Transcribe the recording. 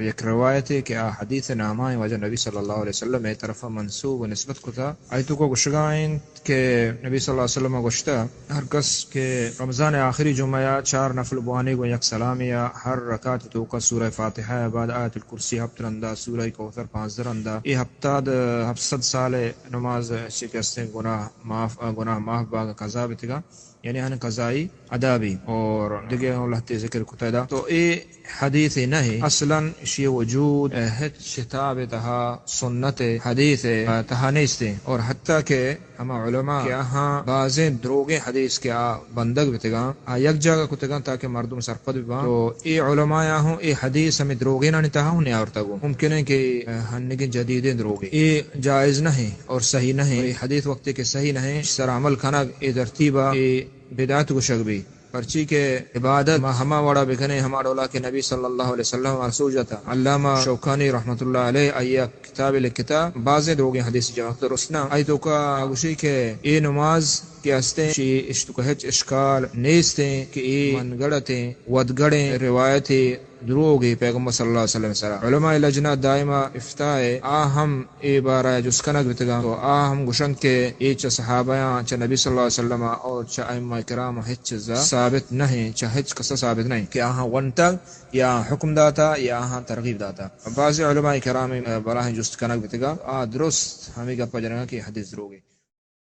یک روایتے کہ آ حدیث نامائیں واجہ نبی صلی اللہ علیہ وسلم ءِ طرفا منسوب و نسبت کتا۔ آئی توکا گوشگا انت کہ نبی صلی اللہ علیہ وسلم ءَ گوشتا، ہر کس کہ رمضان ءِ آخری جمعہ ءَ چار نفل بوانے گوں یک سلامے ءَ، ہر رکعت توکا سورہ فاتحہ ءَ بعد آیت الکرسی ہپت رندا، سورہ کوثر پانزدہ رندا، اے ہپتاد، ہپت سد سال ءِ نماز چہ کہ استیں گناہ معاف، گناہ معاف باگ قضا بیتگا۔ یعنی آہانی قضائی ادا بی۔ اور دگہ اوں لہتے ذکر کتا دا۔ تو اے حدیث نہ، اصلاً اشی وجود ہچ کتاب تہا، سنت حدیث تہا نیست۔ اور حتیٰ کہ ہما علماء کہ آہاں بازیں دروگیں حدیث کہ آ بندگ بیتگاں، آ یک جاگہ کتگاں تاکہ مردم سرپد بباں۔ تو اے علماء ہوں اے حدیث ہمیں دروگینانی تہا ہوں نیاورتگ۔ ممکن ہے کہ ہنگیں جدیدیں دروگے۔ اے جائز نہ اور صحیح نہ۔ اور اے حدیث وقتی کہ صحیح نہ، سر عمل کنگ اے ترتیبا اے بدعت گوشگ بی۔ پرچی کہ عبادت ما ہما وڑا بکنیں، ہما ڈولا کہ نبی صلی اللہ علیہ وسلم ءَ سوج اتا۔ علامہ شوکانی رحمت اللہ علیہ آئی ءَ کتاب لکھتا، بازیں دروگیں حدیث جمع، درست نہ۔ آئی توکا گوشی کہ اے نماز کہ استیں، شی اشتوکا ہچ اشکال نیستیں کہ اے من گڑتیں، ودگڑیں روایتے، دروگے پیغمبر صلی اللہ علیہ وسلم سرا۔ علماء لجنہ دائمہ افتاء، آ ہم اے بارہ جست کنگ بیتگاں، تو آ ہم گوشنت کہ اے چہ صحابیاں، چہ نبی صلی اللہ علیہ وسلم اور چہ ائمہ کرام ہچ چیزا ثابت نہ، چہ ہچ کسا ثابت نہ کہ آہاں ونتگ یا حکم داتا یا آہاں ترغیب داتا۔ بعض علماء کرام براہیں جست کنگ بیتگا، آ درست ہمیں گپا جنگا کہ حدیث دروگے۔